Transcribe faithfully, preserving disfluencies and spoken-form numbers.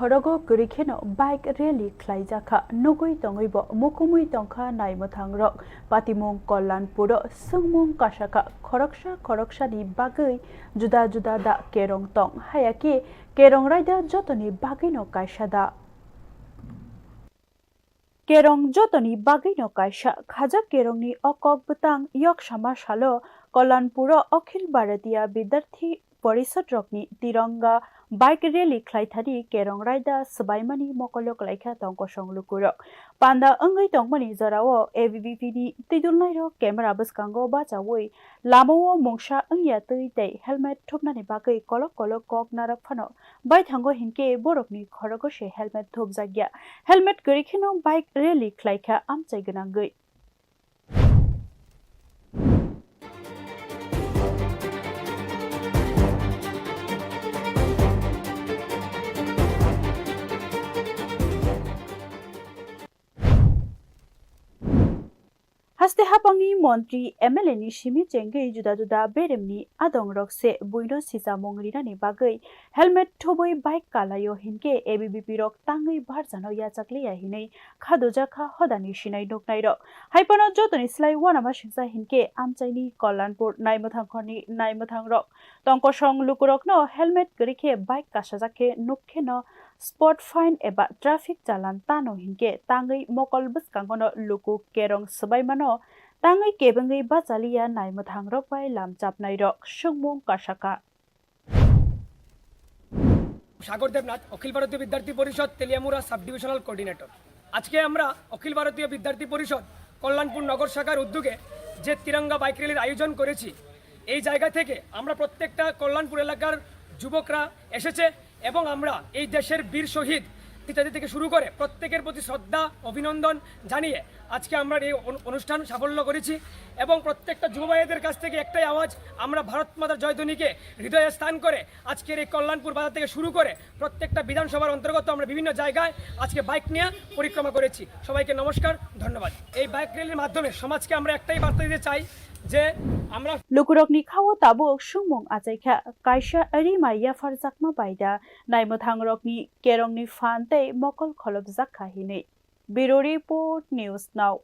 Khorogo kwrwi kheno bike rally khlaijakha, nugwi tongwibo mukumwi tongkha naimwthangrok. Patimung Kalyanpuro swngmung kasakha, khoroksa khoroksani bagwi juda juda da kerong tong, hayakhe kerong raida jotoni bagwino kaisa da. Kerong jotoni bagwino kaisa khajak kerongni o kok bwtang yoksama salo Kalyanpuro Akhil Bharatiya Vidyarthi Parishad rokni Tiranga bike rally khlaithani kerong raida swbaimani mokolo klaikha tongkosong lukurok. Panda wngwi tongmani jorao A B V P ni twidulnairok camera bwskango bachaui lamao mungsa wngya twi tei helmet thupnani bagwi kolok kolok kok narwk phano baithango hinkhe borokni khorogo se helmet thupjakya. Helmet kwrwi kheno bike rally khlaikha amchai gwnangwi. Haste hapangni montri M L A ni simi chengwi juda juda beremni adongrok se buino sichamung rinani bagwi helmet thubwi bike kalaio hinkhe A B V P rok tangwi barjano yachakliya hinwi khadujakha hodani sinai nuknairok. Haiphano jotoni slai uanama singsa hinkhe amchaini Kalyanpur naimwthangkhorni naimwthangrok tongkosong lukurokno helmet kwrwi khe bike kasajak khe nukkheno spot fine eba traffic challan tano hinkhe tangwi mokol bwskangono luku kerong swbaimano tangwi kebengwi bachaliya naimwthangrok bai lamchapnairok swngmung kasakha. সাগর দেবনাথ, অখিল ভারতীয় বিদ্যার্থী পরিষদ Teliamura sub divisional coordinator. আজকে আমরা অখিল ভারতীয় বিদ্যার্থী পরিষদ কল্যাণপুর নগর শাখার উদ্যোগে যে তিরঙ্গা বাইক র্যালির আয়োজন করেছি, এই জায়গা থেকে আমরা প্রত্যেকটা কল্যাণপুর এলাকার যুবকরা এসেছে এবং আমরা এই দেশের বীর শহীদ নেতাজি থেকে শুরু করে প্রত্যেকের প্রতি শ্রদ্ধা, অভিনন্দন জানিয়ে আজকে আমরা এই অনু-, অনুষ্ঠান সাফল্য করেছি। এবং প্রত্যেকটা যুব ভাইদের কাছ থেকে একটাই আওয়াজ, আমরা ভারত মাতার জয়ধ্বনিকে হৃদয়ে স্থান করে আজকের এই কল্যাণপুর বাজার থেকে শুরু করে প্রত্যেকটা বিধানসভার অন্তর্গত আমরা বিভিন্ন জায়গায় আজকে বাইক নিয়ে পরিক্রমা করেছি। সবাইকে নমস্কার, ধন্যবাদ। এই বাইক র্যালির মাধ্যমে সমাজকে আমরা একটাই বার্তা দিতে চাই যে আমরা Lukurokni khao tabuk swngmung achaikha, kaisa rima yapharjakma bai da naimwthangrokni kerongni phan tei mokol kholopjakha hinwi. Bureau Report, News Now.